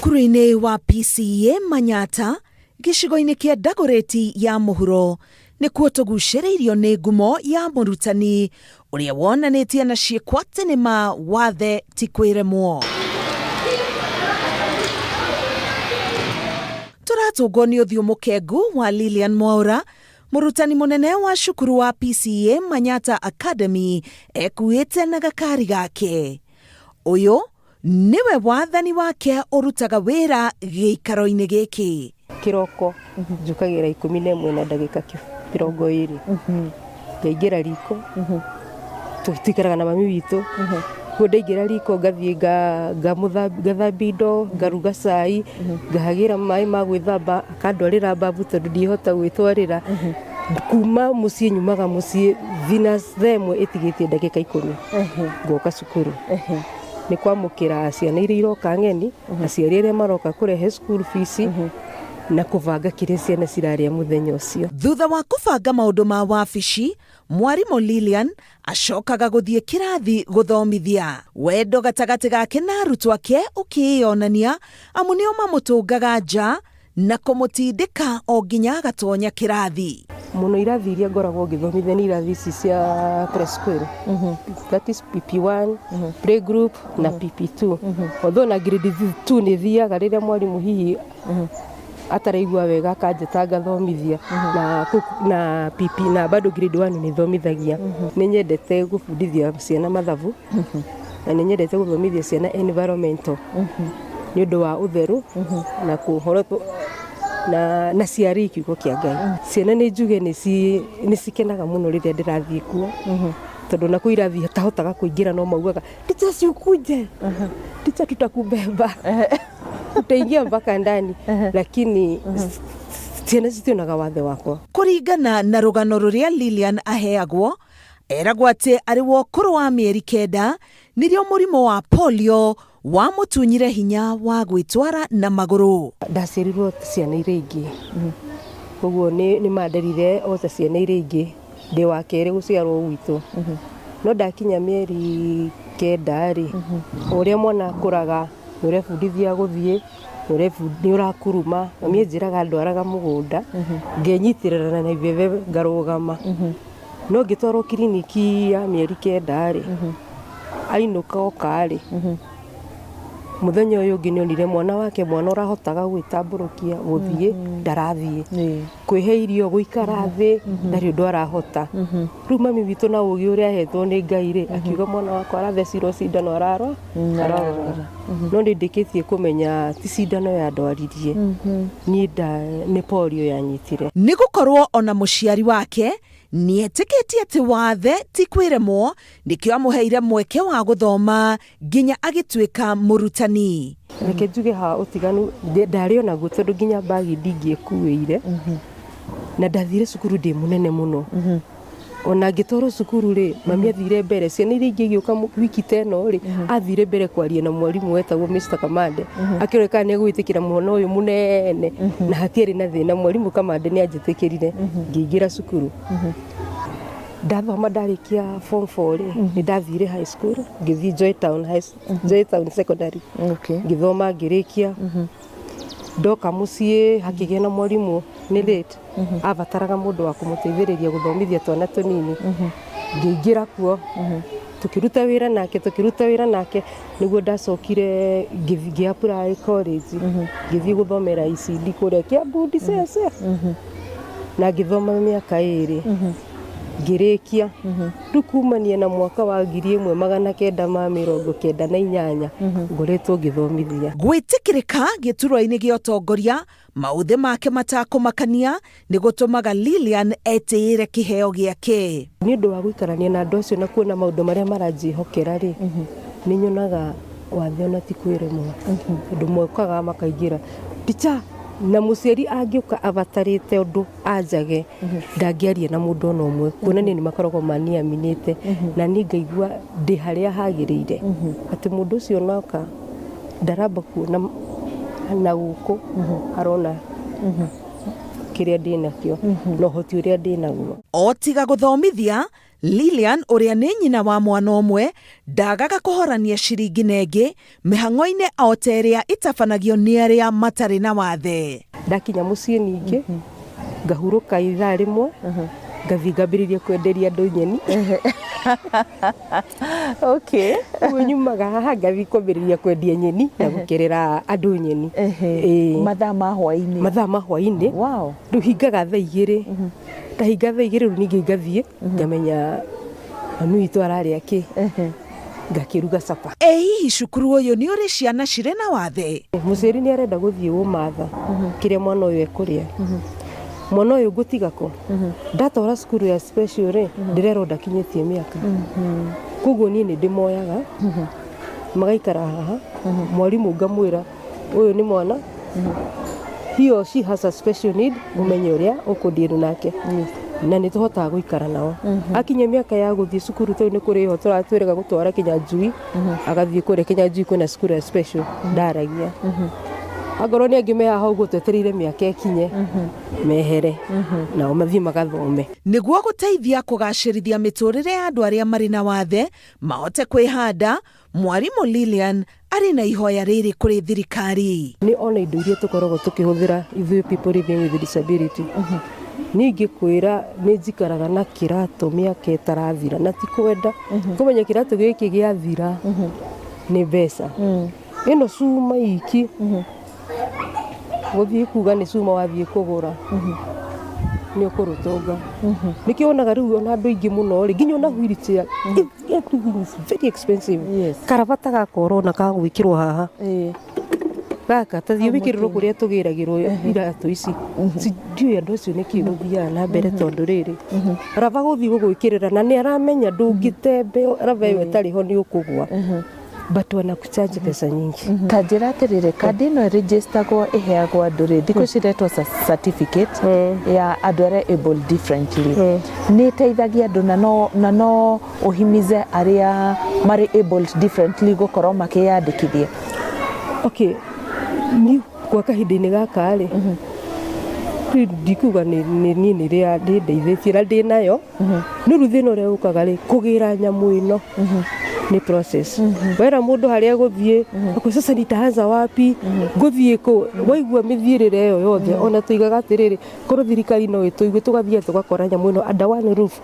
Cukuru-inĩ wa PCEA Manyatta gĩcigo-inĩ kĩa Dagoretti ya mũhuro nĩkuo tũgucĩrĩirio nĩ ngumo ya mũrutani ũrĩa wonanĩtie na ciĩko atĩ nĩ ma wathe ti kwĩremwo. Tũratũngwo nĩ ũthiũ mũkengu wa Lilian Mwaũra, mũrutani mũnene wa cukuru wa PCEA Manyatta Academy ekuĩte na gakari gake. Ũyũ nĩwe wathani wake ũrutaga wĩra gĩikaro-inĩ gĩkĩ. Kĩroko njũkagĩra 11 na ndagĩka 20, ngaingĩra riko. Tũikaraga na mami witũ. Koguo ndaingĩra riko ngathiĩ ngathambia indo, ngaruga cai, ngahagĩra maĩ ma gwĩthamba, akandwarĩra babu tondũ ndingĩhota gwĩtwarĩra. Kuma mũciĩ nyumaga mũciĩ thina thaa 1 ĩtigĩtie ndagĩka 10 ngoka cukuru. Nĩ kwamũkĩra ciana iria iroka ng'eni, aciari arĩa maroka kũrehe school fees, na kũbanga kĩrĩa ciana cirarĩa mũthenya ũcio. Thutha wa kũbanga maũndũ ma wabici, mwarimũ Lilian acokaga gũthiĩ kĩrathi gũthomithia. Wendo gatagatĩ gake na arutwo ake ũkĩĩyonania amu nĩo mamũtũngaga nja na kũmũtindĩka o nginya agatonya kĩrathi. Mũno irathi iria ngoragwo ngĩthomithia nĩ irathi ici cia preschool, that is PP1, playgroup na PP2, although na grade 2 nĩ thiaga rĩrĩa mwarimũ hihi ataraigua wega akanjĩta ngathomithia, na PP na bado grade 1 nĩ thomithagia. Nĩ nyendete gũbundithia ciana mathabu na nĩ nyendete gũthomithia ciana environmental nĩ ũndũ wa ũtheru na kũhoro na ciari kiugo kĩa Ngai. Ciana nĩ njuge nĩ cikenaga mũno rĩrĩa ndĩrathiĩ kuo, tondũ na kũu irathi tahotaga kũingĩra no maugaga, "Teacher, si ukuje, teacher, tutakubeba, utaingia mpaka ndani," lakini ciana citionaga wathe wakwa. Kũringana na rũgano rũrĩa Lilian aheagwo, eragwo atĩ arĩ wa ũkũrũ wa mĩeri 9 nĩrĩo mũrimũ wa polio wamũtunyire hinya wa gwĩtwara na magũrũ. Ndaciarirwo ta ciana iria ingĩ, koguo nĩ manderire o ta ciana iria ingĩ, ndĩ wa kerĩ gũciarwo gwitũ. No ndakinya mĩeri 9 rĩ, o ũrĩa mwana akũraga nĩ ũrebundithia gũthiĩ, nĩ ũrakuruma. Mami anjĩraga ndwaraga mũgũnda ngenyitĩrĩra na ibebe ngarũgama. No ngĩtwarwo kiriniki ya mĩeri 9 rĩ, ainũka oka rĩ, mũthenya ũyũ ũngĩ nĩonire mwana wake, mwana ũrahotaga gwĩtambũrũkia gũthiĩ ndarathiĩ, kwĩhe irio, gũikara thĩ ndarĩ ũndũ arahota. Rĩu mami witũ na ũgĩ ũrĩa ahetwo nĩ Ngai rĩ, akiuga mwana wakwa arathecirwo cindano ararwara. No nĩ ndĩkĩtie kũmenya ti cindano yandwaririe niĩ, nĩ polio yanyitire. Nĩ gũkorwo ona mũciari wake nĩetĩkĩtie atĩ wathe ti kwĩremwo, nĩkĩo amũheire mweke wa gũthoma nginya agĩtuĩka mũrutani. Reke njuge ha ũtiganu ndarĩ onaguo, tondũ nginya mbagi ndingĩkuĩire na ndathire cukuru ndĩ mũnene mũno. Ona ngĩtwarwo cukuru rĩ, mami athire mbere ciana iria ingĩ igĩũka wiki ta ĩno rĩ, athire mbere kwaria na mwarimũ wetagwo Mr. Kamande, akĩrora kana nĩ egwĩtĩkĩra mwana ũyũ mũnene, na hatiarĩ na thĩna. Mwarimũ Kamande nĩ anjĩtĩkĩrire ngĩingĩra cukuru. Ndathoma ndarĩkia form 4 rĩ, nĩ ndathire high school, ngĩthiĩ Joy Town High, Joy Town Secondary. Ngĩthoma ngĩrĩkia. Ndoka mũciĩ hakĩgĩa na mwarimũ nĩ late abataraga mũndũ wa kũmũteithĩrĩria gũthomithia twana tũnini. Ngĩingĩra kuo, tũkĩruta wĩra nake, tũkĩruta wĩra nake, nĩguo ndacokire ngĩ apply college, ngĩthiĩ gũthomera ECD kũrĩa Kiambu Ndicece, na ngĩthoma mĩaka 2 ngĩrĩkia. Rĩu kumania na mwaka wa 1998 ngoretwo ngĩthomithia. Gwĩtĩkĩrĩka gĩturwa-inĩ gĩa ũtongoria maũthĩ make matakũmakania nĩ gũtũmaga Lilian etĩĩre kĩheo gĩake. Nĩ ũndũ wa gũikarania na andũ acio na kuona maũndũ marĩa maranjĩhokera rĩ, nĩ nyonaga wathe ona ti kwĩremwo, tondũ mokaga makaingĩra teacher, na mũciari angĩũka abatarĩte ũndũ anjage ndangĩaria na mũndũ ona ũmwe, kuonania nĩ makoragwo maniaminĩte na niĩ ngaigua ndĩ harĩa hagĩrĩire, atĩ mũndũ ũcio onoka ndaramba kuona na gũkũ arona kĩrĩa ndĩnakĩo na ũhoti ũrĩa ndĩnaguo. O tiga gũthomithia, Lilian ũrĩa nĩ nyina wa mwana ũmwe ndagaga kũhorania ciringi na ĩngĩ mĩhang'o-inĩ o ta ĩrĩa ĩtabanagio nĩ arĩa matarĩ na wathe. Ndakinya mũciĩ ningĩ ngahurũka ithaa rĩmwe, ngathiĩ ngambĩrĩria kwenderia andũ nyeni. Ũguo nyumaga haha ngathiĩ kwambĩrĩria kwendia nyeni na gũkerera andũ nyeni. Ĩĩ. Mathaa ma hwaĩ-inĩ. Mathaa ma hwaĩ-inĩ. Rĩu hingaga thaa igĩrĩ. Ndahinga thaa igĩrĩ rĩu ningĩ ngathiĩ ngamenya mami witũ ararĩa kĩ, ngakĩruga capa. Ĩ hihi cukuru ũyũ nĩ ũrĩ ciana cirĩ na wathe? Mũciari nĩ arenda gũthiĩ gũmatha kĩrĩa mwana ũyũ ekũrĩa. Mwana ũyũ ngũtiga kũ? Ndatwara cukuru ya special rĩ, ndĩrerwo ndakinyĩtie mĩaka. Koguo niĩ nĩ ndĩmoyaga magaikara haha, mwarimũ ngamwĩra ũyũ nĩ mwana, he or she has a special need, ũmenye ũrĩa ũkũndiru nake. Na nĩ tũhotaga gũikara nao. Akinya mĩaka ya gũthiĩ cukuru tondũ nĩ kũrĩho tũratwĩrĩga gũtwara Kinyanjui, agathiĩ kũrĩa Kinyanjui kwĩna cukuru ya special, ndaragia. Angorwo nĩ angĩ me haha ũguo twetereire mĩaka ĩkinye, mehere, nao mathiĩ magathome. Nĩguo gũteithia kũgacĩrithia mĩtũrĩre ya andũ arĩa marĩ na wathe mahote kwĩhanda, mwarimũ Lilian arĩ na ihoya rĩrĩ kũrĩ thirikari. Nĩ ona indo iria tũkoragwo tũkĩhũthĩra ithuĩ people living with disability. Niĩ ingĩkwĩra nĩ njikaraga na kĩratũ mĩaka ĩtarathira na ti kwenda. Kũmenya kĩratũ gĩkĩ gĩathira nĩ mbeca. Ĩno cuma iki, gũthiĩ kuga nĩ cuma wathiĩ kũgũra, nĩ ũkũrũtũnga. Nĩkĩo wonaga rĩu ona andũ aingĩ mũno rĩ, nginya ona wheelchair, everything is very expensive. Karabata gaka ũrona ka gwĩkĩrwo haha. Gaka ta thiĩ wĩkĩrĩrwo kũrĩa tũgĩragĩrwo iratũ ici. Ndiũĩ andũ acio nĩkĩ gũthiaga na mbere tondũ rĩrĩ, raba gũthiĩ gũgwĩkĩrĩra na nĩ aramenya ndũngĩtembe raba ĩyo ĩtarĩ ho nĩ ũkũgwa. But wanakucharge mbeca nyingi. Ta njĩra atĩrĩrĩ, kandi ĩno ĩrĩnjĩstagwo ĩheagwo andũ rĩ, thikũ ici ĩretwo certificate ya andũ arĩa able differently. Nĩ ĩteithagia andũ na no ũhimize arĩa marĩ able differently gũkorwo makĩyandĩkithia. Okay, niĩ gwa kahinda-inĩ gaka rĩ, ndikuga nĩ niĩ nĩ ndeithĩtie na ndĩ nayo, no rĩu thĩna ũrĩa ũkaga rĩ, kũgĩra nyamũ ĩno nĩ process. Wera mũndũ harĩa gũthiĩ, akwa sasa nitaanza wapi, ngũthiĩ kũ, waigua mĩthiĩrĩre ĩyo yothe, ona tuigaga atĩrĩrĩ, korwo thirikari no ĩtũigue tũgathiĩ tũgakora nyamũ ĩno under one roof.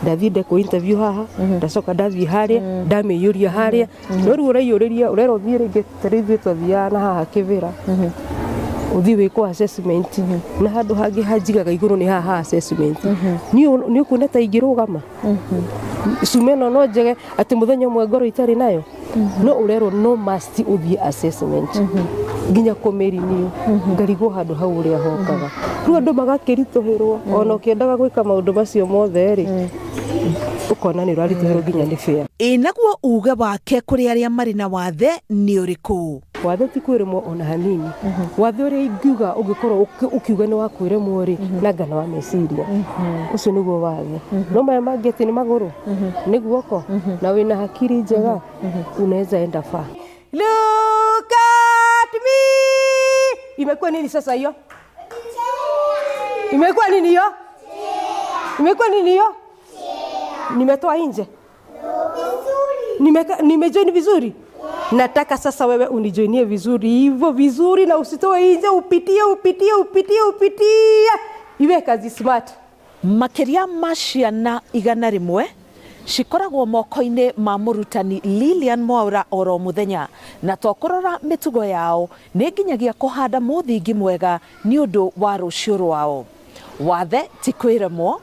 Ndathiĩ ndekwo interview haha, ndacoka ndathiĩ harĩa, ndamĩiyũria harĩa, no rĩu ũraiyũrĩria, ũrerwo ũthiĩ rĩngĩ, ta rĩu ithuĩ twathiaga na haha Kĩbĩra, ũthiĩ wĩkwo assessment, na handũ hangĩ hanjigaga igũrũ nĩ haha assessment. Niĩ ũkuona ta ingĩrũgama? Cuma ĩno no njege atĩ mũthenya ũmwe ngorwo itarĩ nayo? No ũrerwo no must ũthiĩ assessment. Nginya kũmĩrinew, ngarigwo handũ hau ũrĩa hokaga. Rĩu andũ magakĩritũhĩrwo, ona ũkĩendaga gwĩka maũndũ macio mothe rĩ, ũkona nĩ ũraritũhĩrwo nginya nĩ fare. Ĩ naguo uge wake kũrĩ arĩa marĩ na wathe nĩ ũrĩkũ? Wathe ti kwĩremwo ona hanini. Wathe ũrĩa ingiuga ũngĩkorwo ũkiuga nĩ wa kwĩremwo rĩ, nanga na wa meciria. Ũcio nĩguo wathe. No maya mangĩ atĩ nĩ magũrũ, nĩ guoko, na wĩna hakiri njega, unaweza enda far. Look at me! Imekuwa nini sasa hiyo? Imekuwa nini hiyo? Imekuwa nini hiyo? Nimetoa nje? Nimejoin vizuri? Nataka sasa wewe unijoinie vizuri hivyo vizuri na usitoe nje, upitie, upitie, upitie, upitie. Iwe kazi smart. Makĩria ma ciana 100 cikoragwo moko-inĩ ma mũrutani Lilian Mwaura oro mũthenya, na to kũrora mĩtugo yao nĩ nginyagia kũhanda mũthingi mwega nĩ ũndũ wa rũciũ rwao. Wathe ti kwĩremwo.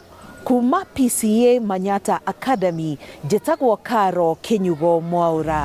Kuma PCEA Manyatta Academy, njĩtagwo Caro Kinyugo Mwaura.